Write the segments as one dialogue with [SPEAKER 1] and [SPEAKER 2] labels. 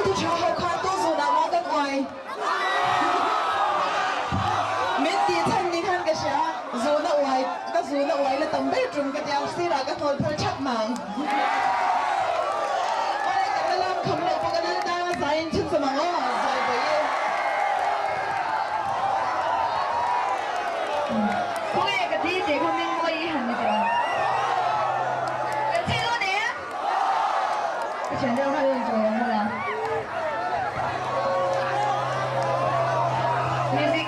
[SPEAKER 1] Hruaitu tha ho khan tu zunah maw kan uai? Min tih chhan ni khan ka hria, zuna uai, ka zuna uai la tam ber tum ka tia, sirah ka hnawl phal thap mang. Awle kan la lam kham loh pawh ka lal tang a zaiin chhunchawm ang aw, zai vawi e.
[SPEAKER 2] Khawnge ka ti tih kha min mawi i han ni teh ang. Kan chei dawn em? Ka thian deuh kha rawn chawl ang mawla. Music.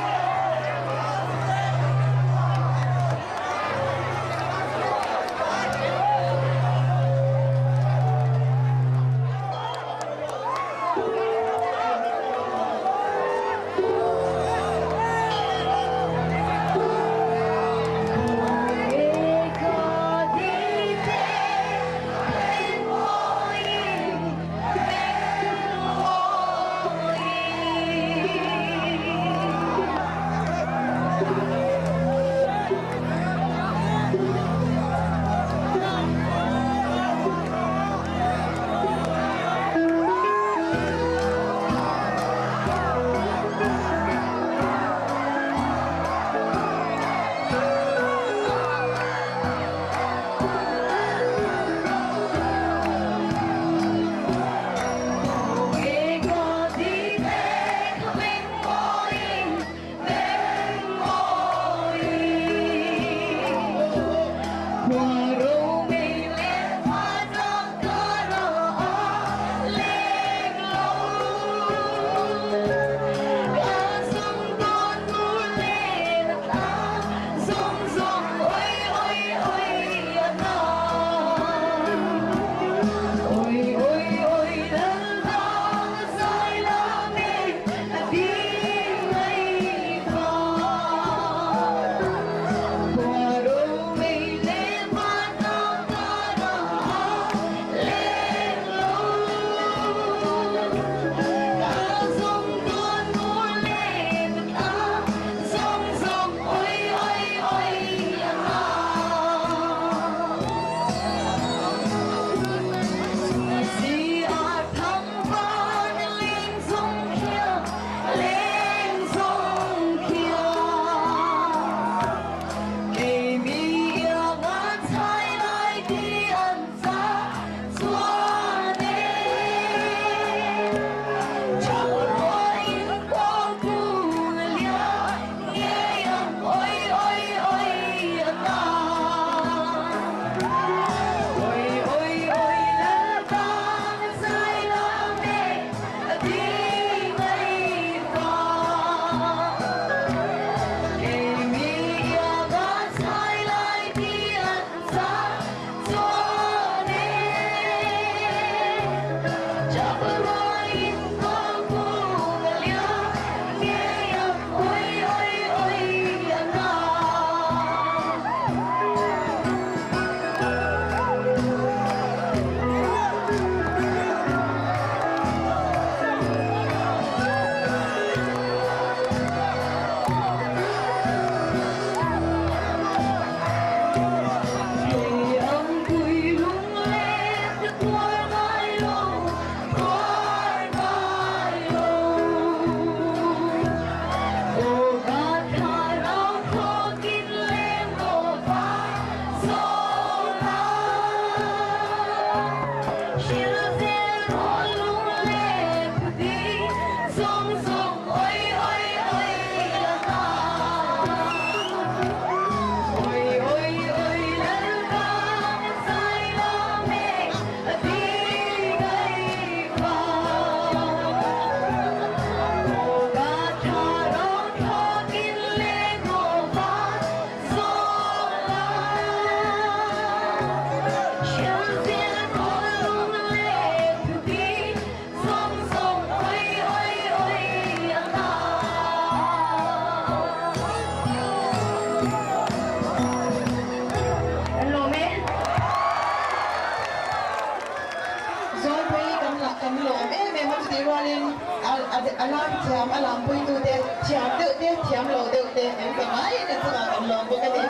[SPEAKER 1] Zawlpui kan lah kan lawm em em a chutih rualin a lam thiam a lampuitute thiam deuh te thiam lo deuh te an za ngaiin an chungah kan lawm bawk a ni.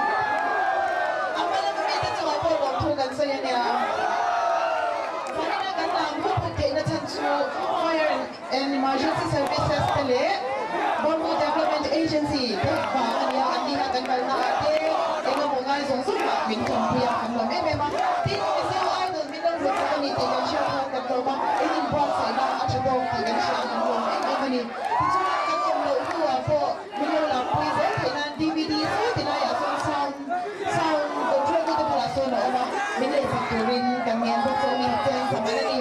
[SPEAKER 1] A hma lama mite chungah pawh lawmthu kan sawi a nia. Vanina kan lam phut phut theihna chhan chu Fire and. And Emergency Services te leh Bawngbu Development Agency te vang a nia, an ni kha kan kalna ah te eng emaw ngai zawng zawng ah min tawmpui a, kan lawm em em a. Tin, Mizo Idol min lo hlut sak a ni tih kan hriat khan kan lawm a, in inbuatsaihna a tha tawk tih kan hria a, kan lawm em em a ni. Tichuan, kan awm loh hnuah pawh min lo lakpui zel theih nan DVD chu tilaiah chuan sound sound control tute bulah sawn a awm a, min lei sak turin kan ngen bawk chu a ni, cheng saman a ni.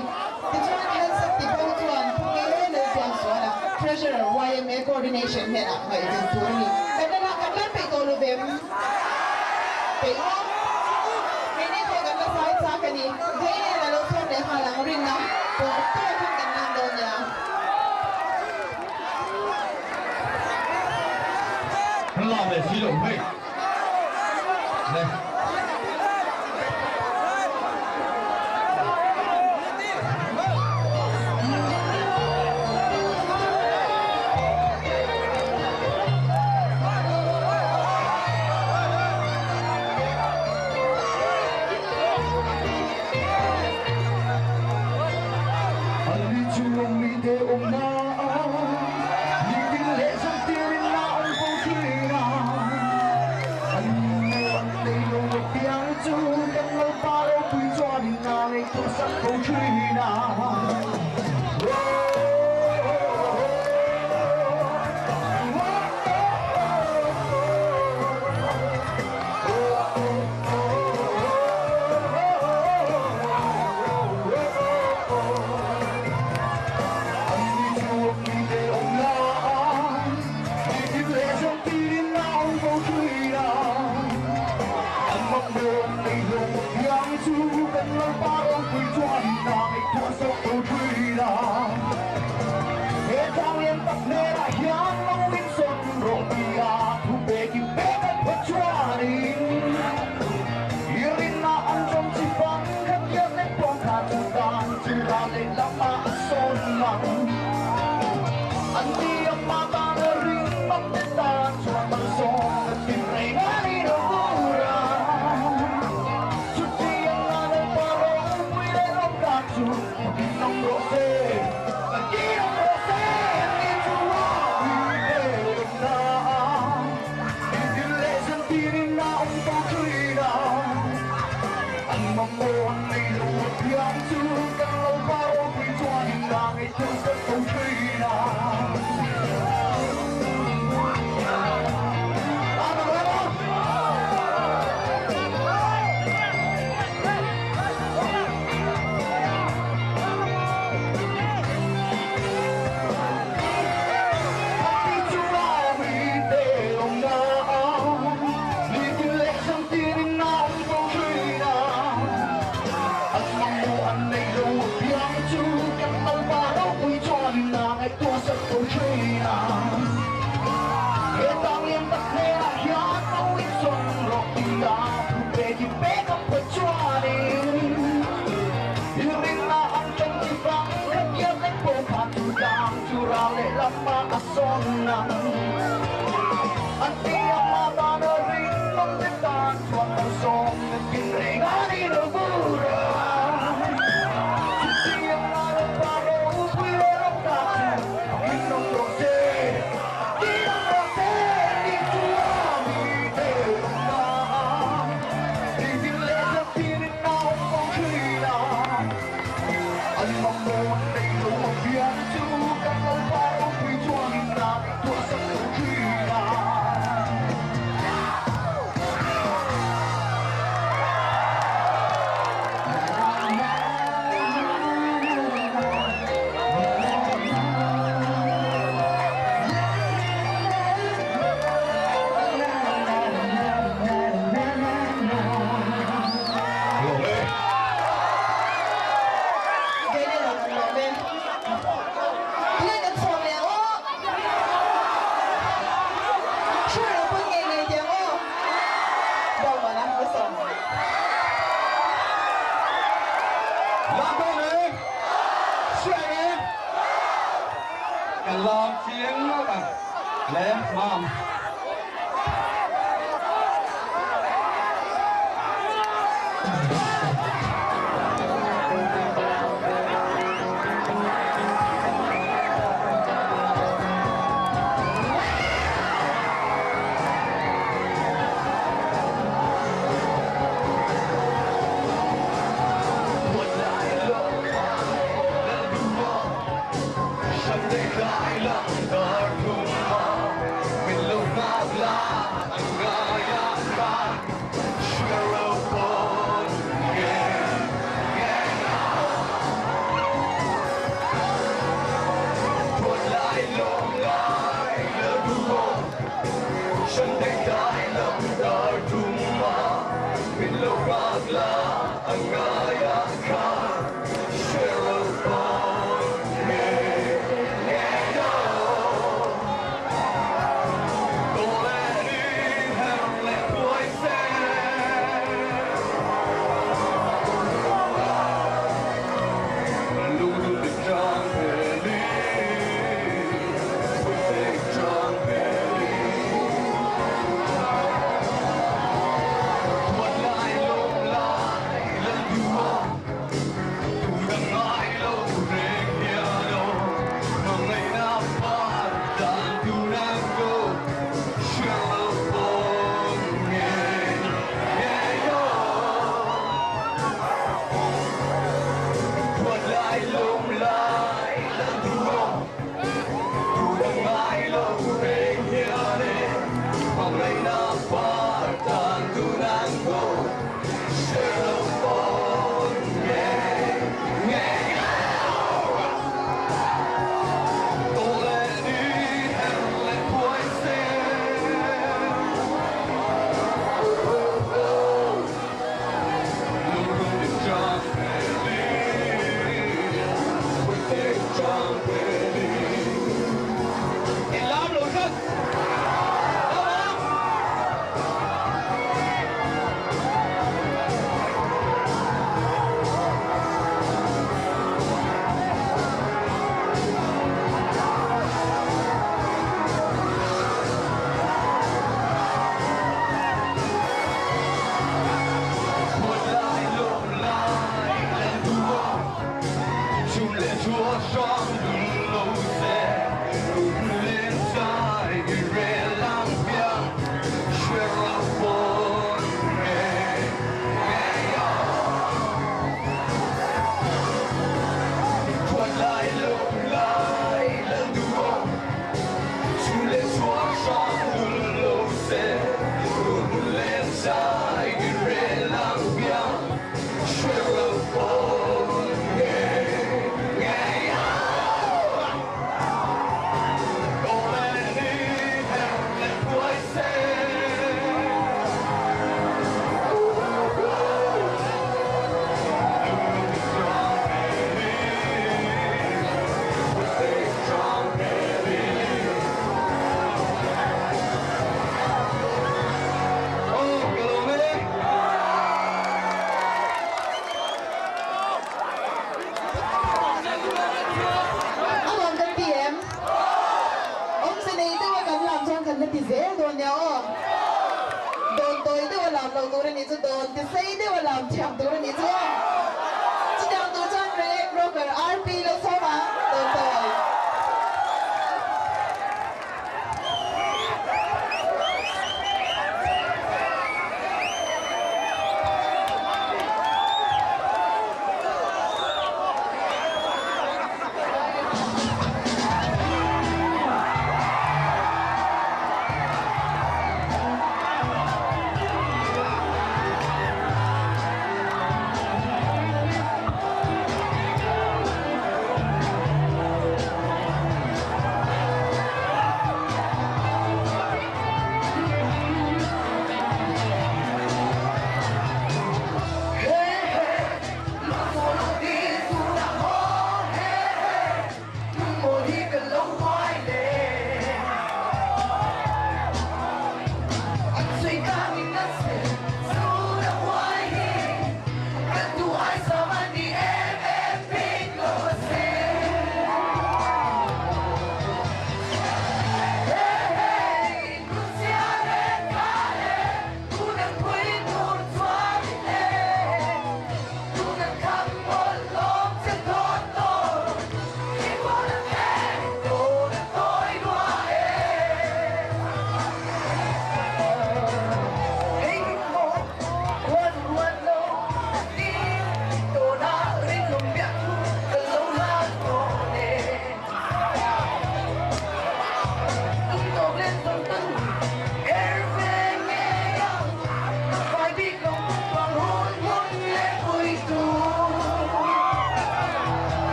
[SPEAKER 1] Tichuan, Handsome Tipo chuan Pu Nge Lalpiangsuala, Treasurer, yma Coordination hnenah ngaihven tur a ni. Kan la kan la peih tawh lo vem? Peih maw? Keini pawh kan la sai chak a ni. Daniel a lo chhuak leh nghal ang rinna pawh tawkin kan lang dawn nia.
[SPEAKER 3] Kan lam leh si lo hei. Le. Anni chu mite awmna nitin leh zantirin la awm fo thin a. An nu an nei lo apiang chu kan Lalpa ropui chuanin a ngaihtuah sak fo thin a.
[SPEAKER 1] A nuam kan ti em? Awmze nei deuha kan lam chuan kan la ti zel dawn nia aw. Dawn tawi deuha lam lo tur a nih chu, dawn ti sei deuha lam thiam tur a nih chu aw. Chutiang tur chuan Reiek Rocker RP lo sawm ang, dawn tawi.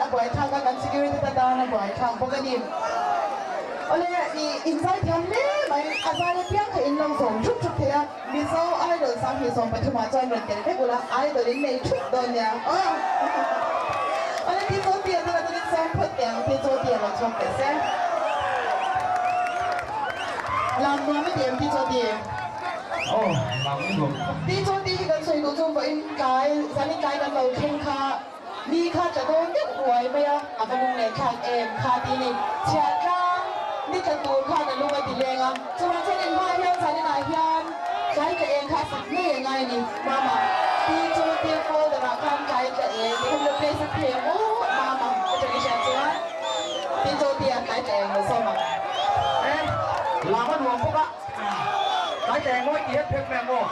[SPEAKER 1] a buaithlak a, kan security te tan a buaithlak bawk a ni. Awle, i inzai thiam hle mai, a zai apiang kha in lo zawm thup thup thei a, Mizo Idol 2013 ah chuan rawn tel vek ula, Idol in nei thup dawn nia aw. Awle, ti chaw ti a tunah chuan in sawm phawt teh ang, ti chaw ti a lo chhuak teh se. Lam nuam i ti em ti chaw ti?
[SPEAKER 3] Aw, lam nuam khawp.
[SPEAKER 1] Ti chaw ti hi kan sawi duh chu vawiin tlai, zanin tlai kan lo thleng kha. Ni kha tla dawn deuh ruai mai a, a va lung leh thlak em kha ti ni. Chhiah tlang ni tla tur khan a lung a ti leng a, chuvang chuan in hmaah hian zaninah hian tlai tla eng kha a sak ngei a ngai a ni. Mama, ti chu ti folder ah khan tlai tla eng ti kha min lo play sak thei ang u, Mama ka tawng i hriat chuan ti chu ti a tlai tla eng lo sawm ang.
[SPEAKER 3] E, lam a nuam bawk a, tlai tla eng mawi ti het phek mai ang aw.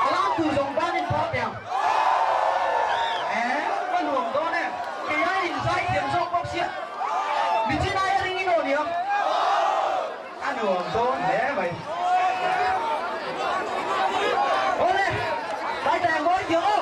[SPEAKER 3] A lam tur zawng ban in phar teh ang. Eeh ka nuam dawn e, kei ai in zai thiam zawk bawk sia, mi chin aia ring in aw niang, a nuam dawn hle mai. Awle, tlai tlai ang mawi thiam aw.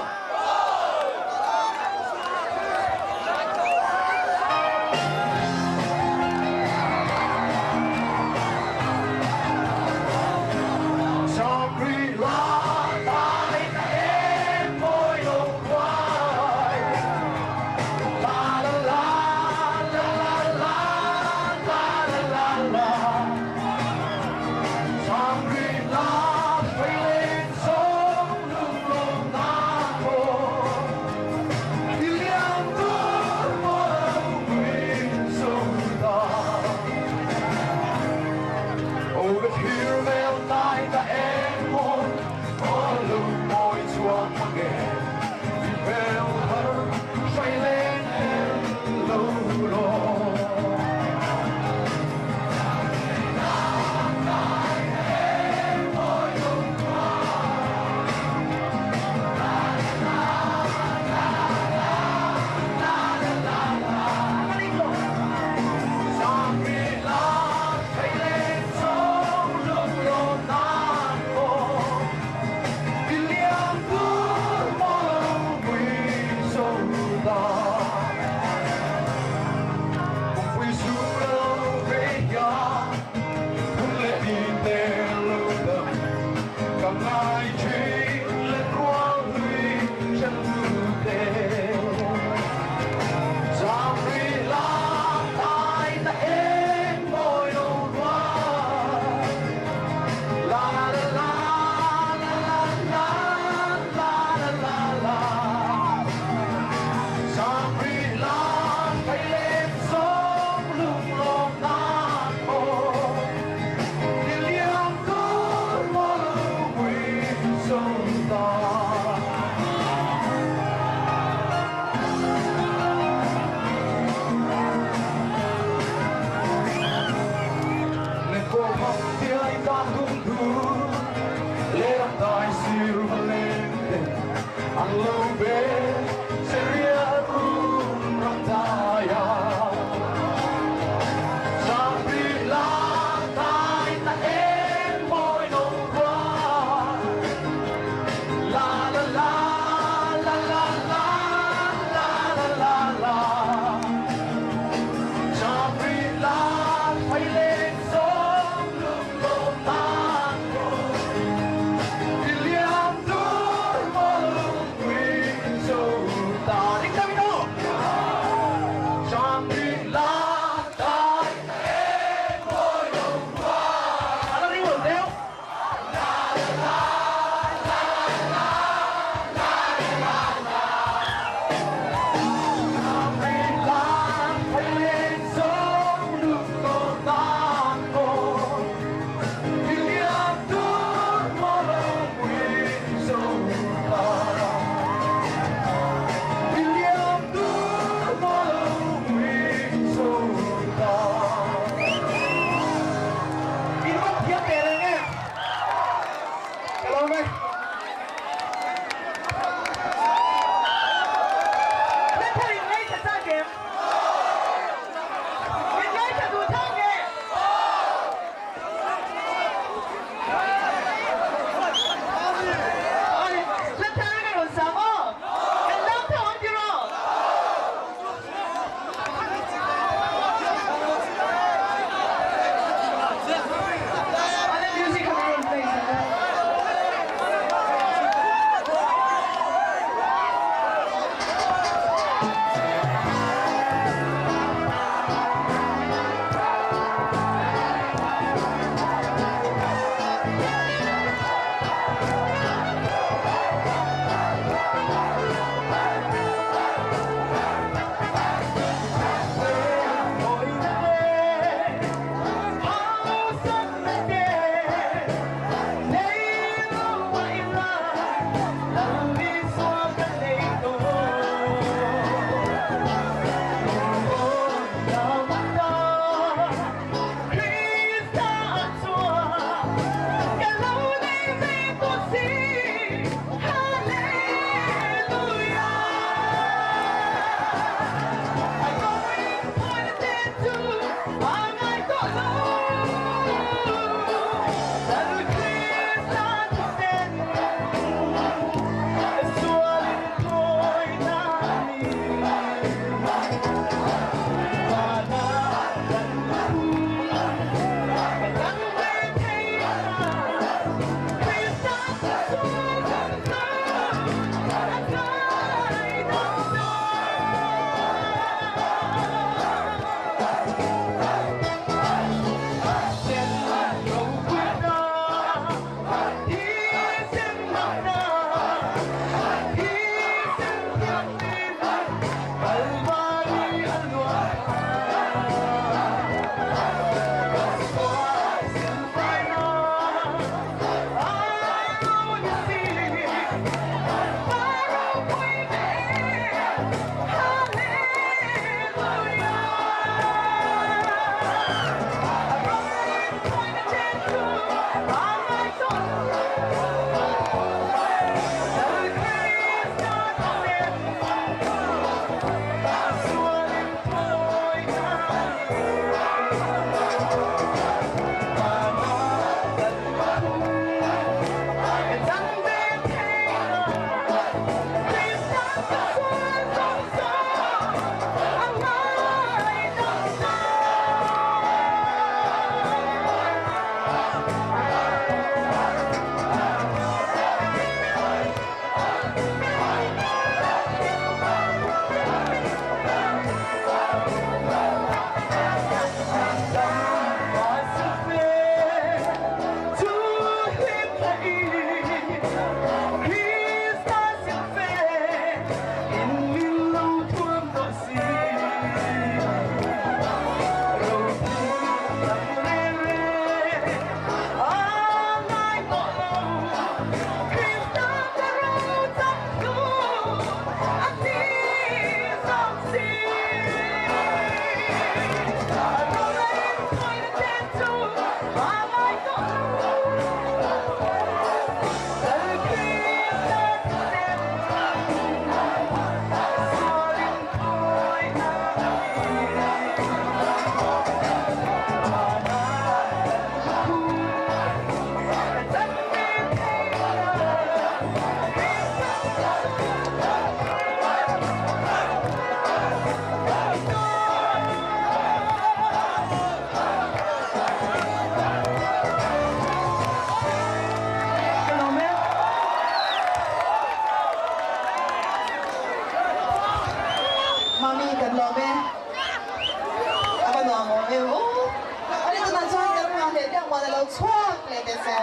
[SPEAKER 1] se.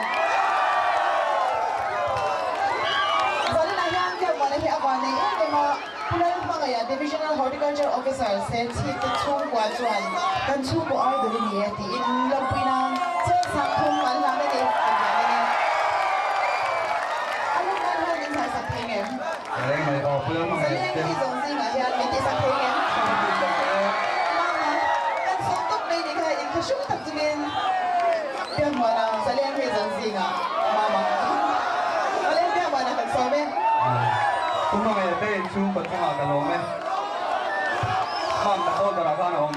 [SPEAKER 1] Zaninah hian Biakmuana hi a van nei em em a, Pu Lalhmangaiha Divisional Horticulture Officer Serchhip te chhungkua chuan kan chhungkaw idol i ni e tiin lawmpui nan chaw sang thum an hlan a ni, kan hlan a ni. A hun nan hian min thahsak thei ngem?
[SPEAKER 3] Reng mai aw, Pu Lalhmangaiha
[SPEAKER 1] Zaleng
[SPEAKER 3] te.
[SPEAKER 1] hi zawng zingah hian min tihsak thei ngem? Mama, kan sawm tawp mai ni kha inkhahrung tak chungin Biakmuana Zaleng hi zawng zingah Mama. Zaleng Biakmuana kan sawm e.
[SPEAKER 3] Pu Hmangaiha te inchhung kawt chungah ka lawm e. Mam ka folder ah khan a awm.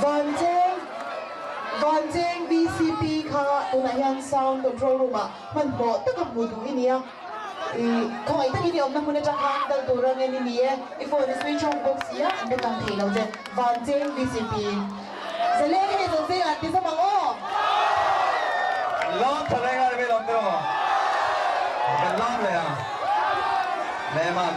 [SPEAKER 1] Vancheng Vancheng VCP kha tunah hian sound control room ah hmanhmawh taka hmuh duh i ni a, i khawngaih takin i awmna hmun atang khan kal tur ang en i ni e, i phone i switch off bawk si a, an be tlang thei lo che Vancheng VCP Zaleng hei zawng zing ah ti zawm ang aw.
[SPEAKER 3] Kan lam tha reng a ni mai lo tiraw? Kan lam leh ang. Lehman.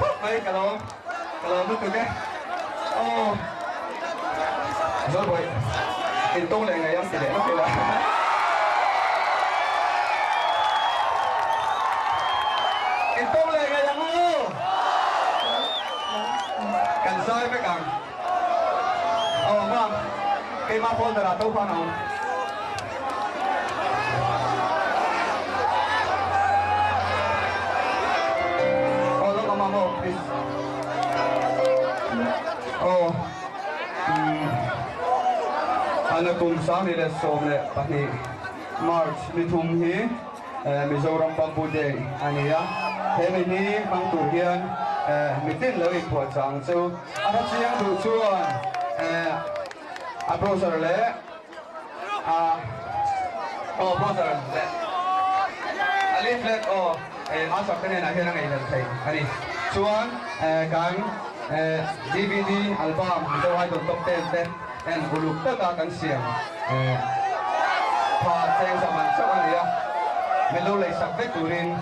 [SPEAKER 3] khawp mai ka lawm ka lawm lutuk e aw Zawlbawih intawng leh ngei ang ti leh lawk ila. Intawng leh ngei ang u! Kan zai vek ang. Aw mam, keimah folder ah to khan a awm. Aw lo ka mam aw please. Aw umm ana kum 2012 March ni thum hi Mizoram Bamboo Day a ni a, he mi hi hmang tur hian mitin lo inphuahchah ang chu. A hla chiang duh chuan a brochure leh a aw brochure leh a leaflet aw Asap te hnenah hian a ngaihhlelh thei a ni. Chuan kan DVD album Mizo Idol Top Ten te en uluk taka kan siam pha cheng zaman chauh a ni a, min lo leisak vek turin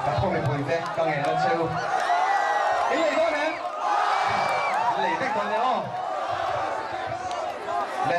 [SPEAKER 3] ka khaw mipui te ka ngen a cheu. In lei dawn em? In lei vek dawn e aw. Le.